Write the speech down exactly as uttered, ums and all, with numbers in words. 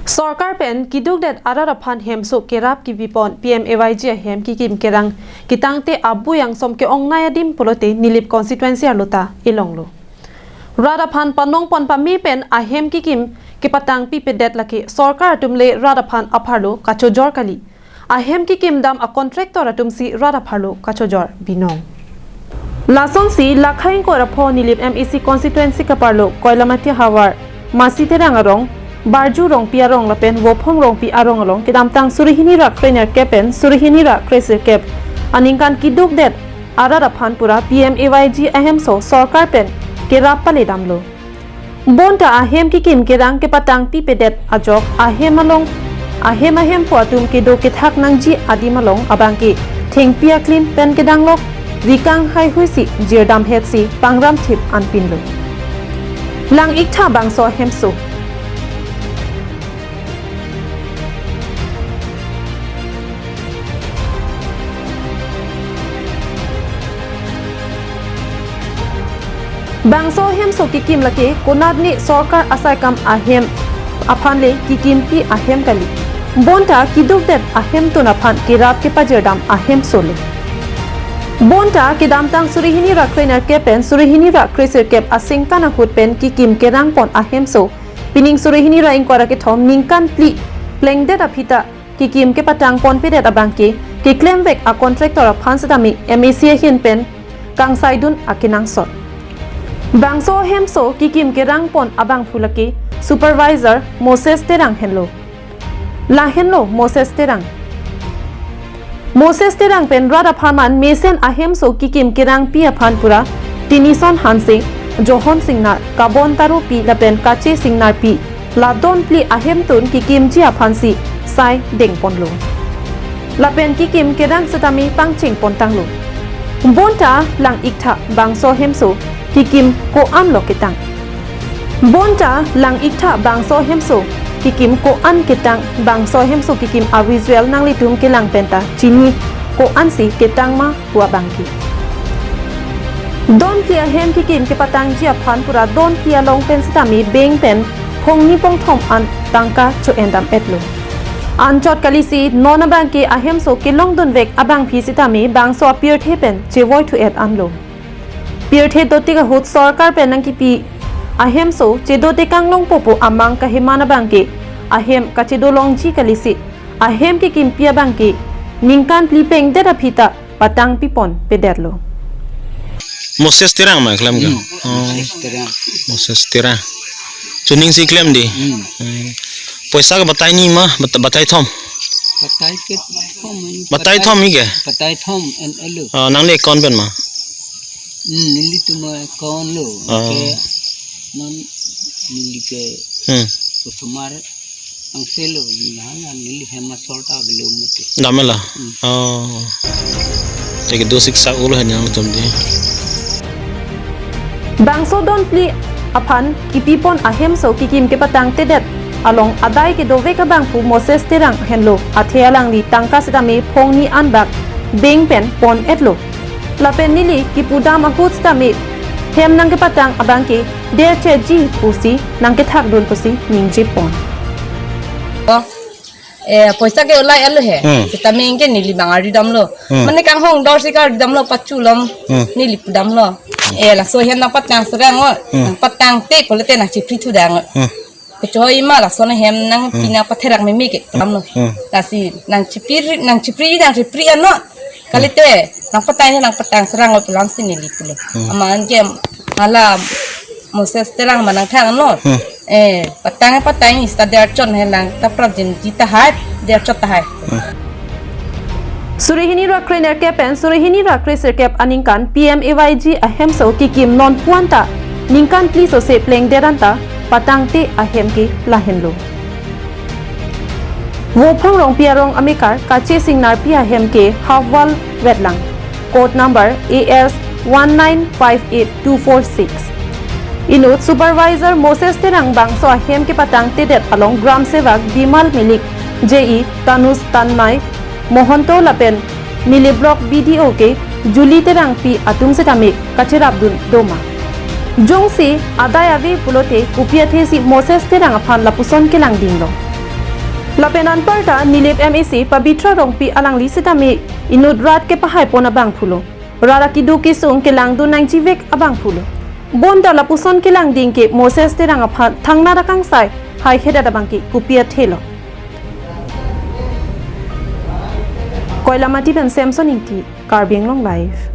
Sorkar pen kidukdet arat aphan hemso kerap kipipon P M A Y G ahem kikim kerang ketangte abui angsom ke-ongnei adim pulote Nilip constituency arlo ta elonglo. Rat aphan panongpon pame pen ahem kikim kepatang pipedet lake sorkar atum le rat aphan apharlo kachojor kali. Ahem kikim dam a contractor atum si rat apharlo kachojor binong. Lasonsi lakhai ingkoi ra pho Nilip M A C constituency kaparlo Koilamati havar Masi Terang arong, Barju Rongpi arong lapen Vophong Rongpi arong along kedamtang suri hini ra krenerkep pen suri hini ra kresirkep aningkan kidukdet arat aphan pura P M A Y G ahemso sorkar pen kerap pale damlo. Bonta ahem kikim kerang kepatang pipedet ajok ahem along ahem ahemphu atum kedo kethak nangji adim along abangke thengpi aklim pen kedanglok rikang haihui si jirdamhet si pangram thip anpinlo. Lang-iktha bangso ahemso. Bangso ahemso kikim lake konatne sorkar asaikam ahem aphan le kikimpi ahem kali. Bonta kidukdet ahemtun aphan kerap kepajirdam ahemso le. Bonta kedamtang suri hini ra krenerkep pen suri hini ra kresirkep aningkan ahut pen kikim kerangpon ahemso pining suri hini ra ingkoi ra kethom ningkan phli plengdet aphi ta kikim kepatangponpedet abangke keklemvek a contractor aphan setame M A C ahin pen kangsaidun akenangsot. Bangso ahemso kikim kerangpon abangphu lake supervisor Moses Terang henlo. Lahenlo Moses Terang. Moses Terang pen rat apharman mesen ahemso kikim kerangpi aphan pura Tinison Hanse, Johon Singnar, Kabon Tarupi lapen Kache Singnarpi la don phli ahemtun kikimji aphansi sai dengponlo. Lapen kikim kerang setame pangchengpontanglo. Bonta lang-iktha bangso ahemso kikim ko-anlo ketang. Bonta lang-iktha bangso ahemso kikim ko-an ketang bangso ahemso kikim a visual nanglitum kelang penta chini ko-ansi ketang ma pu abangke. Don phli ahem kikim kepatangji aphan pura don phli along pen setame bank pen phongni phongthom an tangka cho-endam-etlo. Anchot kalisi non abangke ahemso kelongdunvek abangpi setame bangso apirthe pen chevoithu-et anlo. Pirthe dotik ahut sorkar pen nangkipi ahemso chedote kanglongpo pu amang kaheman abangke ahem kachedolongji kalisi ahem kikimpi abangke ningkan phli plengdet aphi ta patangpiponpedetlo. Moses Terang ma klem ke? Hmm, Oh, Moses Terang. Moses Terang. Chuning si klem di. Hmm. Hmm. Poisa ke batai ni ma, bat-, batai thom. Batai ke thom, eh, Batai thom ni ke? Batai thom en elo. Ah, nangli account pen ma? Hmm, nelitum account lo. Ah. Ke non neli ke Hmm. Kusumar angselo, neli hala neli hem asol ta belum mati. Damela. Hmm. Oh. Jadi do siksa ulo hen yang tum di. Bangso don phli aphan kipipon ahemso kikim kepatangtedet along adai kedovek abangphu Moses Terang henlo athe alangli tangka setame phongni anbak bank pen pon-etlo. Lapen neli kipudam ahut setame hem nangkepatang abangke derchetji pusi nangkethakdun pusi ningjepon. Oh, eh, poisa ke ulai alo he. Hmm. Setame ke neli bang aridamlo. Hmm. Mane kanghong dor si karidamlo pachulom. Hmm. Neli pudamlo. Eh, laso hem nangpatang serang o. Hmm. Nangpatangte pulote nangchipri thudang o. Hmm. Kechoi ma lason ahem nang Hmm. pina patherak meme ke tamlo. Hmm. Lasi nangchipri nangchipri nangchipri ano. Kalite nangpatang nangpatang serang lo pulang si neli pulo. Hmm. Aman ke hala Moses Terang ma nangthang lo. Hmm. Eh, patang patang ista derchot helang ta prajin jita hai derchot ta hai. Hmm. Suri hini ra krenerkep pen suri hini ra kresirkep aningkan P M A Y G ahemso kikim non puan ta ningkan phli sose plengdet anta patangte ahem ke lahenlo. Vophong Rongpi arong amekar Kache Singnarpi ahem ke half wall wetlang. Code number A S one nine five eight two four six. Inut Supervisor Moses Terang bangso ahem kepatangtedet along Gram Sevak Bimal Milik, J E Tanus Tanmai Mohonto lapen Nilip Block B D O ke Julie Terangpi atum setame kacherapdun doma. Jongsi adai ave pulote kopi athe si Moses Terang aphan lapuson kelangdinglo. Lapen anparta Nilip M A C Pabitra Rongpi alangli sitame inut rat kepahai pon abangphulo. Rat akeduk kesung kelangdun nangji vek abangphulo. Bonta lapuson kelangding ke Moses Terang aphan thangnat akangsai haihedet abang ke kopi athelo. Koilamati pen Samson Ingti, Karbi Anglong Live.